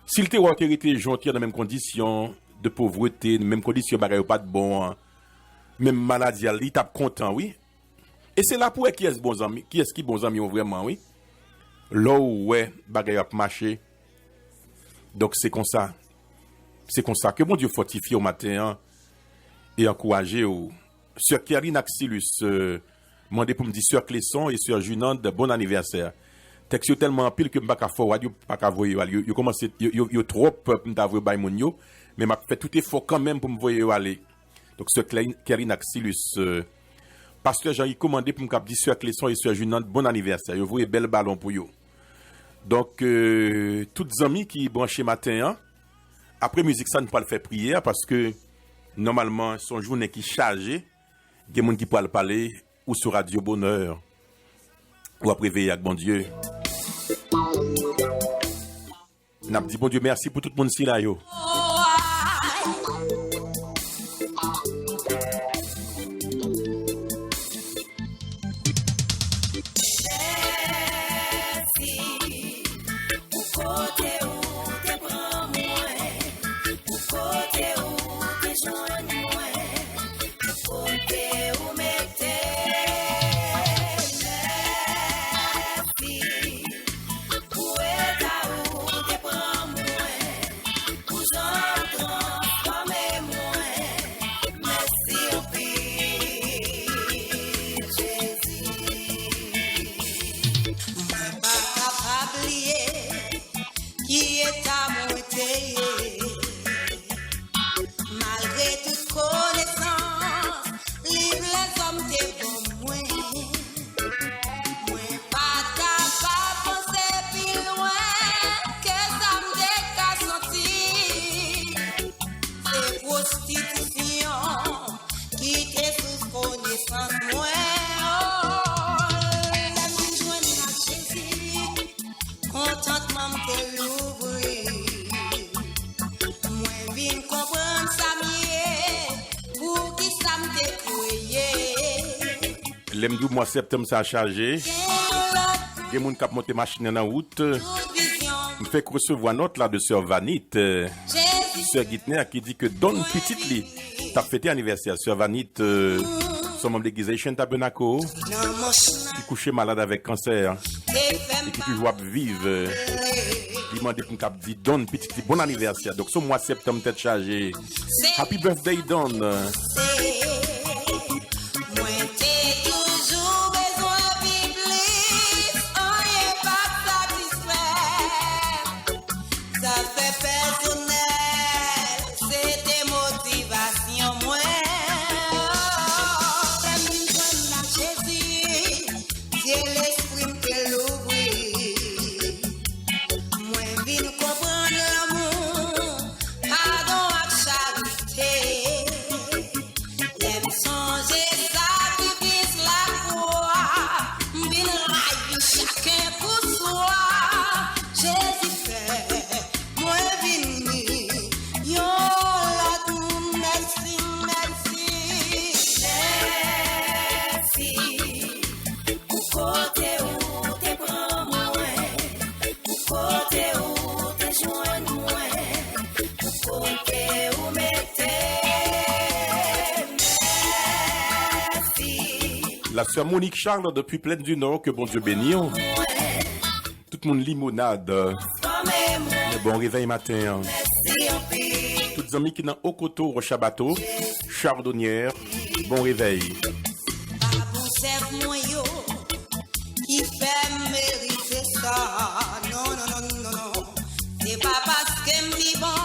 Si l te wè w te rete jan w te ye nan menm kondisyon de povrete, nan menm kondisyon bagay yo pa t bon an, menm maladi a, li t ap kontan, wi. E se la pou w wè kiyès bon zanmi, kiyès ki bon zanmi w vrèman, wi. Lè w wè bagay yo ap mache. Donk, se konsa. Se konsa. Ke Bondye fòtifye w maten an e ankouraje w. Sè Kerline Axilus, euh, mande pou m di Sè Clesson e Sè Junande bon anivèsè. Tèks yo tèlman anpil ke m pa ka forward yo, pa ka voye yo ale. Yo, yo kòmanse, yo, yo, yo twòp pou m ta voye bay moun yo, men m ap fè tout efò kanmenm pou m voye yo ale. Donk, Sè Clé-, Kerline Axilus, euh, Pastè Jean Rico mande pou m kab di Sè Clesson e Sè Junande bon anivèsè. Yo voye bèl balon pou yo. Donk, euh, tout zanmi ki branche maten an, apre mizik sa, nou pral fè priyè, paske nòmalman, se yon jounen ki chaje. Gen moun ki pral pale, ou sou Radyo Bonè, w ap reveye ak Bondye. N ap di Bondye mèsi pou tout moun sila yo. Mèsi pou kote ou te pran mwen, pou kote ou te jwenn mwen, pou kote ou mete m. Mèsi pou eta ou te pran mwen, pou jan w transfòme Lè m di w mwa septanm sa a chaje, gen moun k ap monte machin nan nan wout. M fèk resevwa nòt la de sè Vanit, sè Gitner, ki di ke Don pitit li t ap fete anivèsè. Sè Vanit, se yon manm legliz Haitian Tabernacle ki kouche malad avèk kansè e ki toujou ap viv. Li mande pou m kab di Don pitit li bon anivèsè. Donk, se yon mwa septanm tèt chaje. Happy birthday, Don! Mwen te toujou bezwen pi plis, anyen pa t satisfè m. Zafè pèsonèl, se te motivasyon mwen. Lè m vin jwenn la Jezi, zye lespri m te louvri. Mwen vin konprann lanmou, padon ak charite. Lè m sonje sakrifis lakwa, m vin rayi chak enpouswa. Jezi fè mwen vini yon lòt moun. Mèsi, mèsi, mèsi pou kote ou te pran mwen, pou kote ou te jwenn mwen, pou kote ou mete m. Mèsi. La sè Monique Charles depuis Plaine du Nord, ke Bondye beni w. Tout moun Limonad, bon revèy maten an. Tout zanmi ki nan Okoto, Wòch a Bato, Chardonnière, bon revèy. Pa bon zèv mwen yo ki fè m merite sa. Non, non, non, non, non. Se pa paske m pi bon,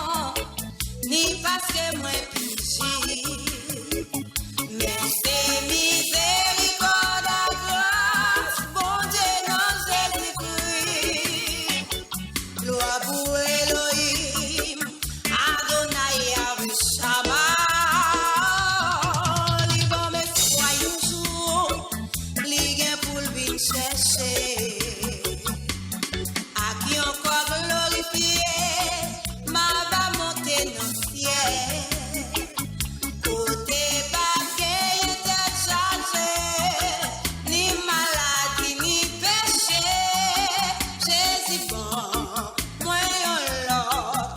ni paske mwen pi jis. Men se mizerikòd ak gras Bondye nan Jezikri. Glwa pou Elohim, Adonai Yahweh Shammah. Li ban m espwa yon jou, li gen pou l vin chèche. Ak yon kò glorifye, m a va monte nan syèl. Kote p ap genyen tèt chaje, ni maladi, ni peche. Jezi ban mwen yon lòt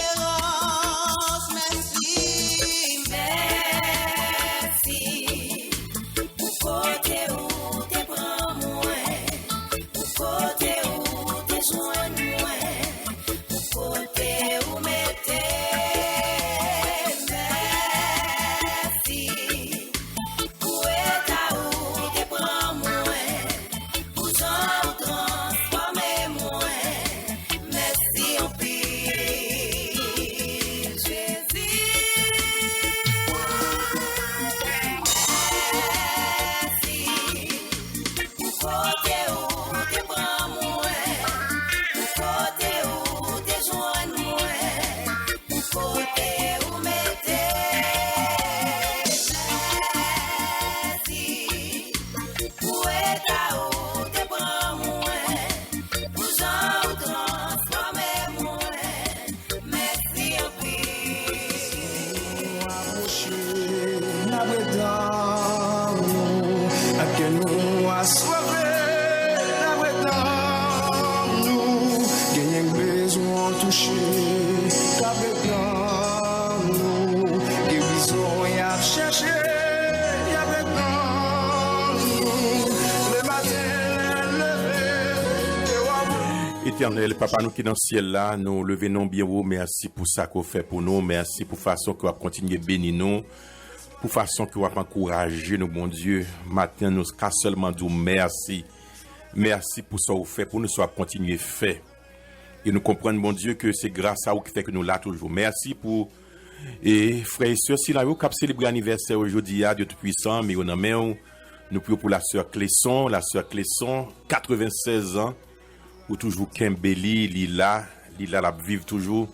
esperans. Mèsi, mèsi pou kote ou te pran mwen, pou kote ou te jwenn mwen, pou kote ou mete m. Mèsi pou eta ou te pran mwen, pou jan ou transfòme mwen. Mèsi anpil, Jezi. Mèsi pou kote ou te pran mwen, pou kote ou te jwenn mwen, pou kote ou mete m. Mèsi pou eta ou te pran mwen, pou jan ou transfòme mwen. Mèsi anpil. Apwoche, n ap ret nan men w. Ak kè nou aswave, n ap ret nan men w. Genyen k bezwen w touche, k ap ret nan men w. Gerizon y ap chèche, y ap ret nan men w. Lematen lè n leve, te w ap Etènèl Papa nou ki nan syèl la, nou leve non w byen wo. Mèsi pou sa ke w fè pou nou. Mèsi pou fason ke w ap kontinye beni nou, pou fason ke w ap ankouraje nou, Bondye. Maten, nou ka sèlman di w mèsi. Mèsi pou sa w fè pou nou, sa w ap kontinye fè. E nou konprann, Bondye, ke se gras a ou ki fè ke nou la toujou. Mèsi pou, e, frè e sè sila yo k ap selebre anivèsè yo jodi a, Dye Toupisan, men yo nan men w. Nou priye pou la sè Clesson, la sè Clesson, katrevensèz an. Ou toujou kenbe li, li la, li la, l ap viv toujou.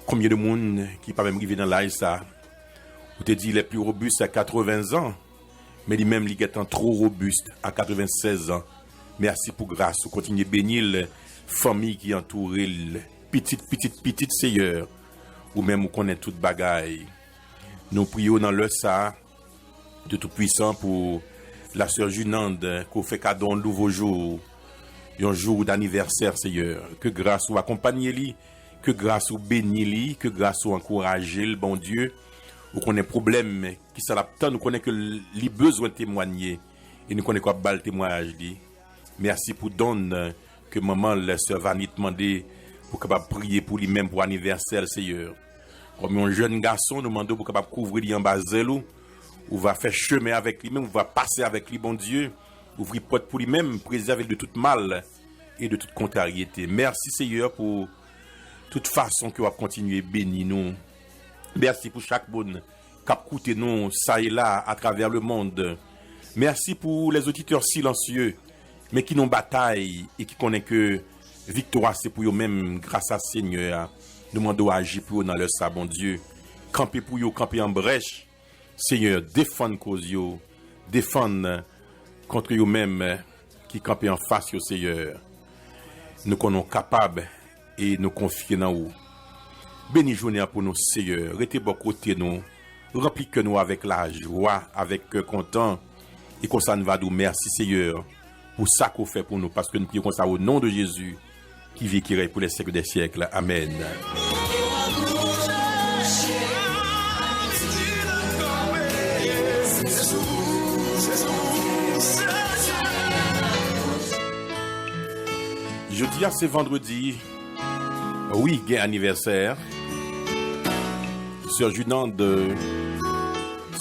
Konbyen de moun ki pa menm rive nan laj sa? Ou te di lè pli robis a katreven zan, men li menm li gentan two robis a katreven sèz an. Mèsi pou gras ou, kontinye beni l, fanmi ki antoure l, pitit, pitit, pitit, Seyè, ou menm ou konnen tout bagay. Nou priye w nan lè sa a, Dye Toupisan, pou La sè Junande, ke w fè kado yon nouvo jou, yon jou d'anivèsè, Seyè. Ke gras ou akonpanye li, ke gras ou beni li, ke gras ou ankouraje l, Bondye. Ou konnen pwoblèm, kisa l ap tann, ou konnen ke li bezwen temwanye, e nou konnen ke w ap ba l temwayaj li. Mèsi pou Don, ke manman l, sè Vanit, mande pou w kapab priye pou li menm pou anivèsè l, Seyè. Kòm yon jèn gason, nou mande w pou w kapab kouvri li anba zèl ou. Ou va fè chemen avèk li menm, ou va pase avèk li, Bondye. Ouvri pòt pou li menm, prezève l de tout mal e de tout kontraryete. Mèsi, Seyè, pou tout fason ke w ap kontinye beni nou. Mèsi pou chak moun k ap koute nou sa e la atravè lemond. Mèsi pou les auditeurs silencieux, men ki nan batay e ki konnen ke viktwa se pou yo menm gras a Senyè a. Nou mande w aji pou yo nan lè sa, Bondye. Kanpe pou yo, kanpe an brèch. Senyè, defann koz yo, defann kont yo menm ki kanpe anfas yo, Seyè. Nou konnen w kapab e nou konfye nan ou. Beni jounen an pou nou, Seyè. Rete bò kote nou. Ranpli kè nou avèk lajwa, avèk kè kontan. E konsa, n va di w mèsi, Seyè, pou sa ke w fè pou nou, paske n priye konsa, o non de Jezi, ki viv, ki rèy pou lè syèk dè syèk. Amèn. Jodi a, se vandredi. Wi, gen anivèsè. Sè Junande,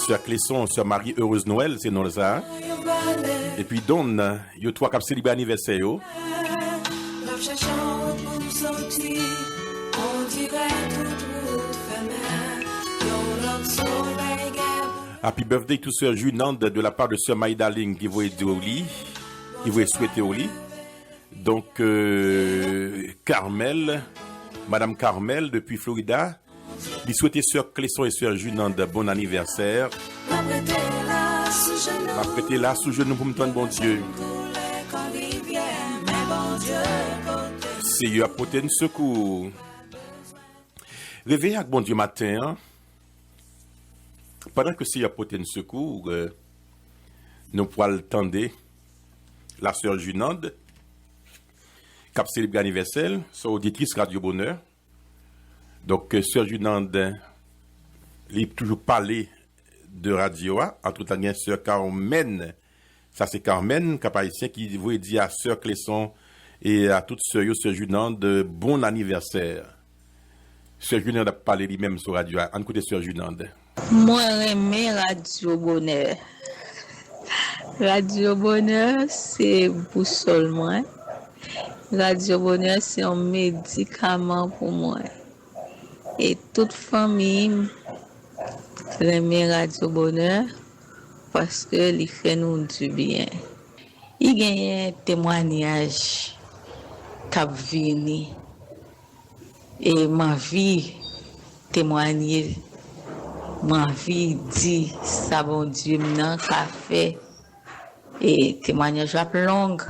sè Clesson, sè Marie Heureuse Noël, se non l sa. Epi Don, yo twa k ap selebre anivèsè yo. Happy birthday to sè Junande de la part de sè Maïdaline ki voye di w li, ki voye swete w li. Donk, euh, Carmel, Madam Carmel depi Florida, li swete sè Clesson e sè Junande bon anivèsè. M ap rete la sou jenou pou m tann Bondye. Seyè ap pote n sekou. Reveye ak Bondye maten an. Pandan ke Seyè ap pote n sekou, euh, nou pral tande la sè Junande k ap selebre anivèsè l, sè oditris Radyo Bonè. Donk, sè Junande, li toujou pale de radyo a. Antretan, gen sè Carmen. Sa se Carmen, Kap Ayisyen, ki voye di a sè Clesson e a tout sè yo, sè Junande, bon anivèsè. Sè Junande ap pale li menm sou radyo a. Ann koute sè Junande. Mwen renmen Radyo Bonè. Radyo Bonè se bousòl mwen. Radyo Bonè se yon medikaman pou mwen. E tout fanmi m renmen Radyo Bonè paske li fè nou dibyen. Li genyen temwanyaj k ap vini. E m anvi temwanye, m anvi di sa Bondye m nan ka fè. E temwanyaj la ap long,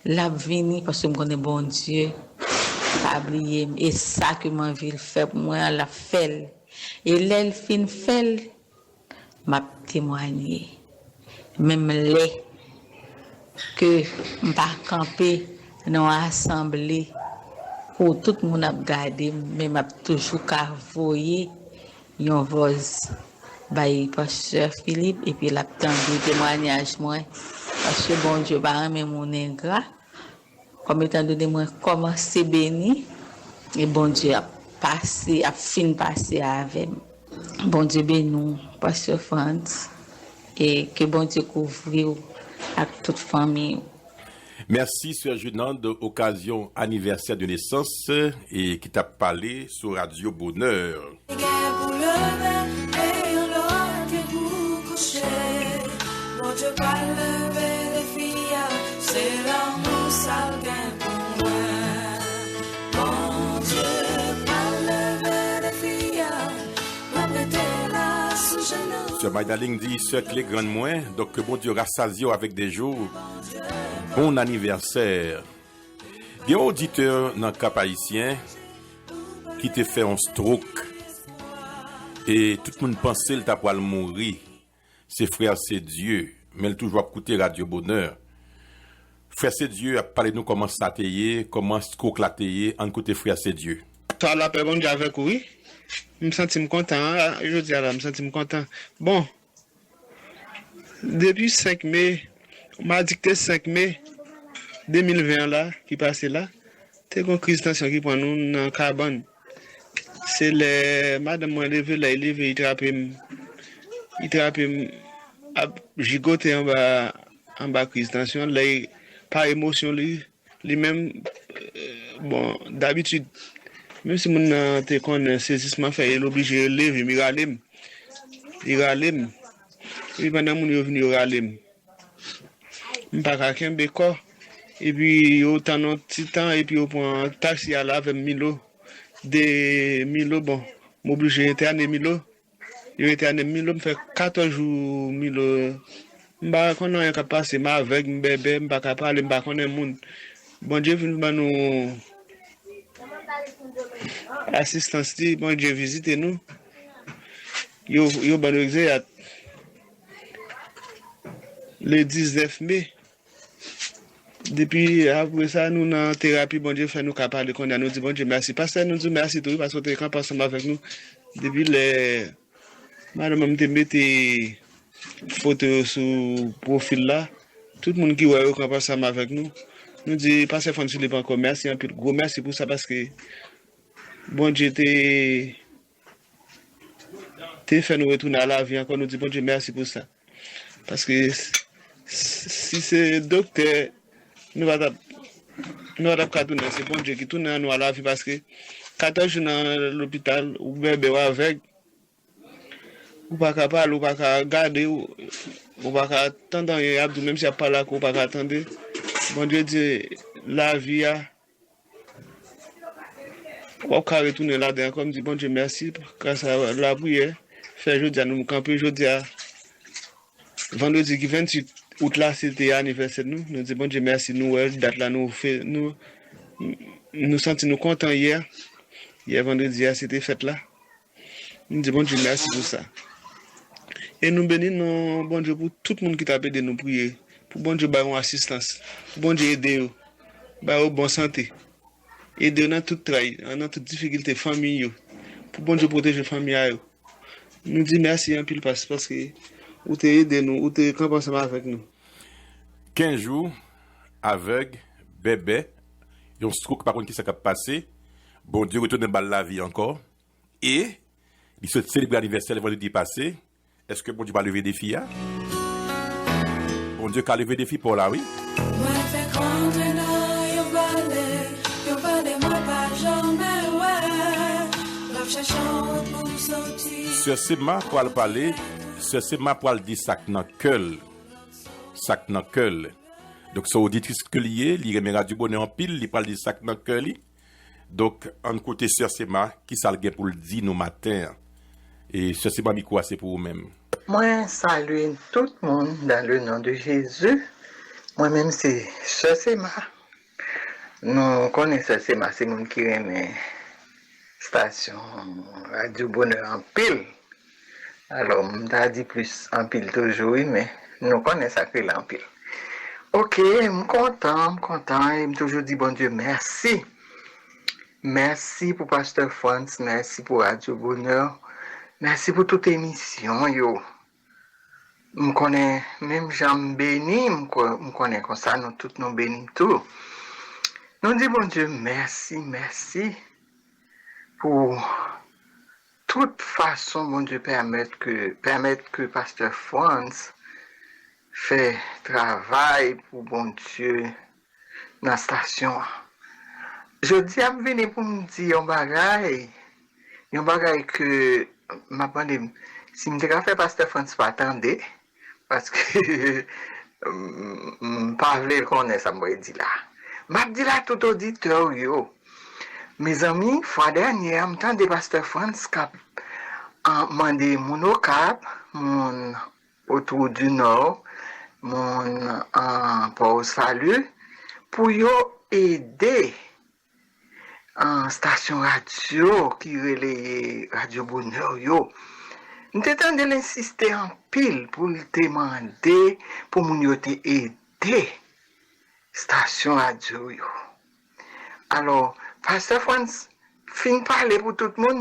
l ap vini paske m konnen Bondye pa bliye m. E sa ke m anvi l fè pou mwen an, l ap fè l. E lè l fin fè l, m ap temwanye. Menm lè ke m pa kanpe nan yon asanble pou tout moun ap gade m, men m ap toujou ka voye yon vòs bay pastè Philippe, epi l ap tande temwanyaj mwen, paske Bondye pa renmen moun engra. Kòm etandone mwen kòmanse beni, e Bondye ap pase, ap fin pase avè m. Bondye beni w, pastè Frantz, e ke Bondye kouvri w ak tout fanmi w. Mèsi, sè Junande, okazyon anivèsè de nesans, e ki t ap pale sou Radyo Bonè. Gen pou leve, e yon lòt gen pou kouche. Bondye pral leve defi a, se lanmou sa l gen pou mwen. Bondye pral leve defi a, m ap rete la sou jenou. Sè Magdalene di, sè Klegrann mwen, donk ke Bondye rasazye w avèk de jou. Bon anivèsè. Gen yon oditè nan Kap Ayisyen ki te fè yon stroke e tout moun panse l ta pral mouri. Se frè Sedieu men l toujou ap koute Radyo Bonè. Frè Sedieu ap pale nou kòman sa te ye, kòman stroke la te ye, ann koute Frè Sedieu. Swa lapè Bondye avèk ou, wi. M santi m kontan, a, jodi a la, m santi m kontan. Bon, depi senk me, madi k te senk me de mil ven an la, ki pase la, te gon kriz tansyon ki pran nou nan kabann. Se lè madanm mwen leve, lè li leve, li trape m. Li trape m ap jigote anba, anba kriz tansyon. Lè li, pa emosyon li, li menm, bon, dabitid, menm si moun nan te konnen sezisman fè, li oblije leve m, li rale m. Li rale m. Epi pandan moun yo vin, yo rale m. M pa ka kenbe kò. Epi yo tann yon ti tan, epi yo pran taksi al avè m Milo. De Milo, bon, m oblije entène Milo. Yo entène m Milo, m fè katòz jou Milo. M pa konn anyen k ap pase, m avèg, m bèbè, m pa ka pale, m pa konnen moun. Bondye vin ban nou asistans li, Bondye vizite nou. Yo, yo ban nou egzeyat le diznèf me. Depi apre sa, nou nan terapi, Bondye fè nou ka pale kounye a, nou di Bondye mèsi. Pastè, nou di w mèsi tou, wi, paske w te kanpe ansanm avèk nou. Depi lè madanm mwen te mete foto yo sou pwofil la, tout moun ki wè yo kanpe ansanm avèk nou, nou di Pastè Frantz Philippe ankò mèsi anpil, gwo mèsi pou sa, paske Bondye te, te fè nou retounen a lavi ankò, nou di Bondye mèsi pou sa. Paske s-, s-, si se doktè, nou pa t ap, nou pa t ap ka tounen, se Bondye ki tounen an nou a lavi, paske katòz jou nan lopital, ou bèbè, w avèg, ou pa ka pale, ou pa ka gade, ou, ou pa ka tande anyen y ap di w, menm si y ap pale ak ou, ou pa ka tande. Bondye di lavi a, w ap ka retounen ladan ankò. M di Bondye mèsi, gras a lapriyè, fè jodi a nou kanpe jodi a. Vandredi ki venntuit out la, se te anivèsè nou. Nou di Bondye mèsi, nou wè dat la, nou fè, nou, nou santi nou kontan yè. Yè vandredi a, se te fèt la. Nou di Bondye mèsi pou sa. E nou beni non Bondye pou tout moun ki t ap ede nou priye. Pou Bondye ba yo asistans. Pou Bondye ede yo. Ba yo bon sante. Ede yo nan tout tray, nan tout difikilte, fanmi yo. Pou Bondye pwoteje fanmi a yo. Nou di mèsi anpil, pas-, paske ou te ede nou, ou te kanpe ansanm avèk nou. Kenz jou, avèg, bèbè, yon stroke, pa konn kisa k ap pase. Bondye retounen ba l lavi ankò. E li sot selebre anivèsè l vandredi pase. Èske Bondye pa leve defi a? Bondye ka leve defi pa w la, wi. Mwen fèk rantre nan yon vale, yon vale mwen pa janmen wè. M ap chèche yon wout pou m soti. Sè Sema pral pale, Sè Sema pral di sa k nan kè l. Sa k nan kè l. Donk, se oditris ke li ye, li renmen Radyo Bonè anpil, li pral di sa k nan kè li. Donk, ann koute Sè Sema, kisa l gen pou l di nou maten an. E Sè Sema, mikwo a se pou ou menm. Mwen salye tout moun dans le nom de Jésus. Mwen menm se Sè Sema. Nou konnen Sè Sema se moun ki renmen stasyon Radyo Bonè anpil. Alò, m ta di plis anpil toujou, wi, men nou konnen sa k rele anpil. Oke, m kontan, m kontan, e m toujou di Bondye mèsi. Mèsi pou Pastè Frantz, mèsi pou Radyo Bonè, mèsi pou tout emisyon yo. M konnen, menm jan m beni, m ko-, m konnen konsa nou tout nou beni tou. Nou di Bondye mèsi, mèsi pou tout fason Bondye pèmèt ke, pèmèt ke Pastè Frantz fè travay pou Bondye nan stasyon an. Jodi a, m vini pou m di yon bagay, yon bagay ke m ap mande m, si m te ka fè Pastè Frantz pa tande, paske m, m pa vle l konnen sa m pral di la. M ap di l a tout oditè w yo. Mezanmi, fwa dènyè a, m tande Pastè Frantz k ap, an, mande moun Okap, moun Otwou di Nò, moun, an, Pò Sali, pou yo ede, an, stasyon radyo ki rele Radyo Bonè yo. M te tande l ensiste anpil pou l te mande pou moun yo te ede estasyon radyo yo. Alò, Pastè Frantz fin pale pou tout moun,